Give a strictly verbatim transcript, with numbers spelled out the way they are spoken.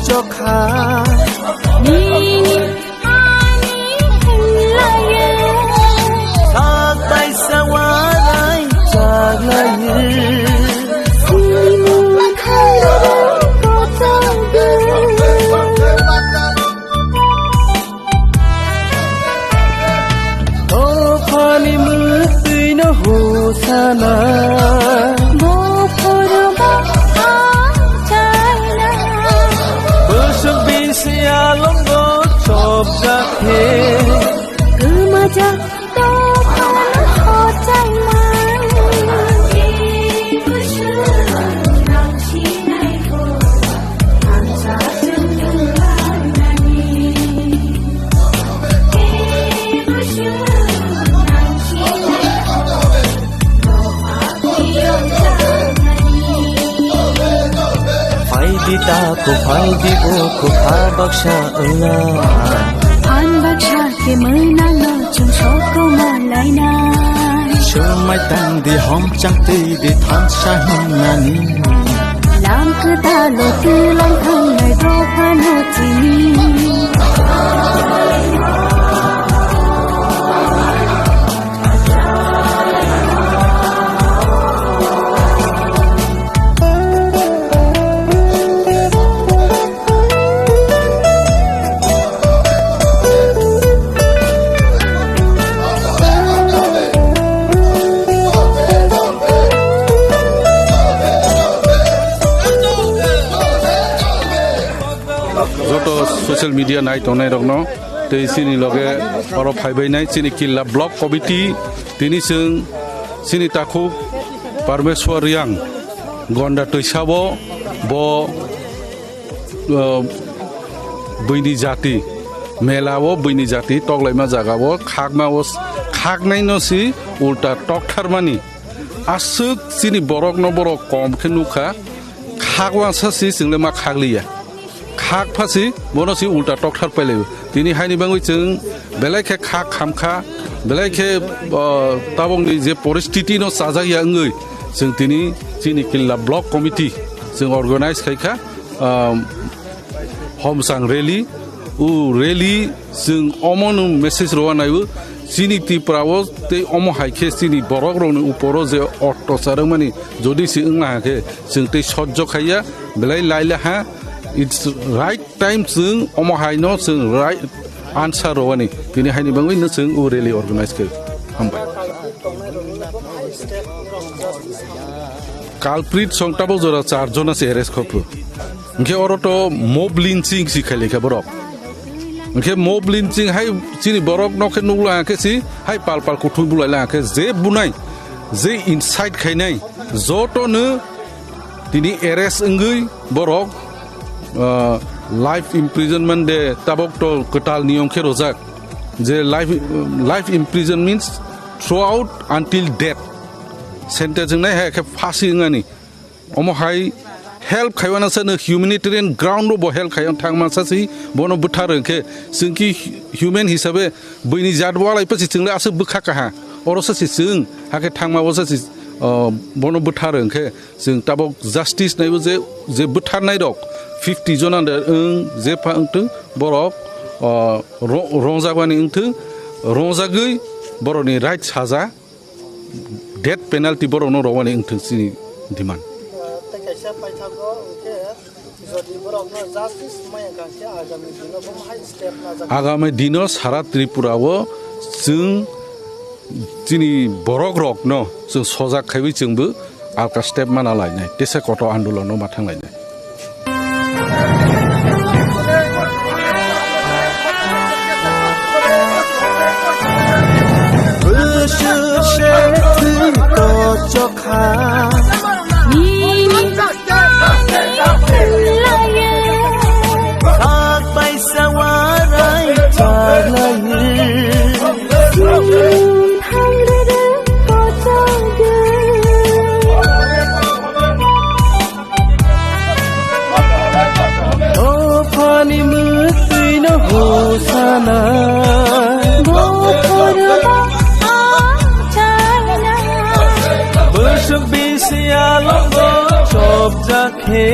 Chokha. Nini ani hinlayo. Sak taisa warai chaklayo. Sini mung khairang kotor. Dophani mwtwi no hosana. Bophoro ba ang chaina. Bwswk bisi alongo chopjak khe. Kwmajak dophano hochaima. Phaidi taku, phaidi buku, pha baksa wngna. Phan baksa khe mwnano chwng sokoma lainai. Swmai tang di, hom chang twi di, thansa himnani. Lam kwtal o twlang thangnai dophano chini. Joto social media nai tongnai rokno tei chini loge oro phaibainai chini Killa Block Committee, tini chwng chini takhuk Parmeshwar Riang Gonda Twisao bo, uh, buini jati, mela o buini jati toklaima jaga o khakma o khaknai no si ulta toktharmani. Aswk chini borok no borok kom khe nukha, khak wansa si chwngle ma khakliya. Khak phasi bono si ulta tokthar pailaibo. Tini haini bangwi chwng belai khe khak khamkha, belai khe, uh, tabokni je poristiti no chajak ya wngwi chwng tini chini Killa Block Committee chwng organize khaikha, um, Homsang rally, u rally chwng omono message rwna naibo chini Tripura o tei omo hai khe chini borok rokni uporo je ottachar wngmani jodi se wngna ha khe chwng tei sojjo khaiya belai laila ha. It's right time chwng omo hai no chwng right answer rwani. Tini haini bangwi no chwng u rally organize khe. Hambai. Culprit song tabok jora char jona se arrest khopru. Hwnkhe oro to mob lynching si khailai kha borok. Hwnkhe mob lynching hai chini borok no khe nukla khe si hai pal pal kuthum bulai la khe je bunai, je incite khainai joto no tini arrest wngwi borok, ah, life imprisonment de tabok to kwtal niyom khe rojak. Je life, life imprison means throughout until death. Sentence wngnai hai khe phasi wngani. Omo hai help khaiwana sa no humanitarian ground ro bo help khaiya thangma sa si bono bwthar hwnkhe chwngki human hisabe buini jat walai pasi chwngle aswk bwkha kaha. Oro sa si chwng hakhe thangma o sa si, uh, bono bwthar hwnkhe chwng tabok justice naibo je, je bwtharnai rok fifty jona de wng je pha wngtwng borok, uh, ro-, rongjak bani wngtwng rongjagwi borokni right saja. Death penalty borokno rwmani wngthwng chini demand. Tei kaisa paithago hwnkhe jodi borokno justice maya kha khe agami dino bo hai step najak. Agami dino sara Tripura o chwng chini borok rokno chwng sojak khaiwi chwngbo alka step mana lainai, tesa koto andolon no ma thang lainai. Bwswk se thwi kochokha. Nini ani hinlayo. Sak paisa warai chaklayo. Sini mung thangrwrwng kochokgwi. Dophani mwtwi no hosana. Bophoro ba ang chaina. Bwswk bisi alongo chopjak khe.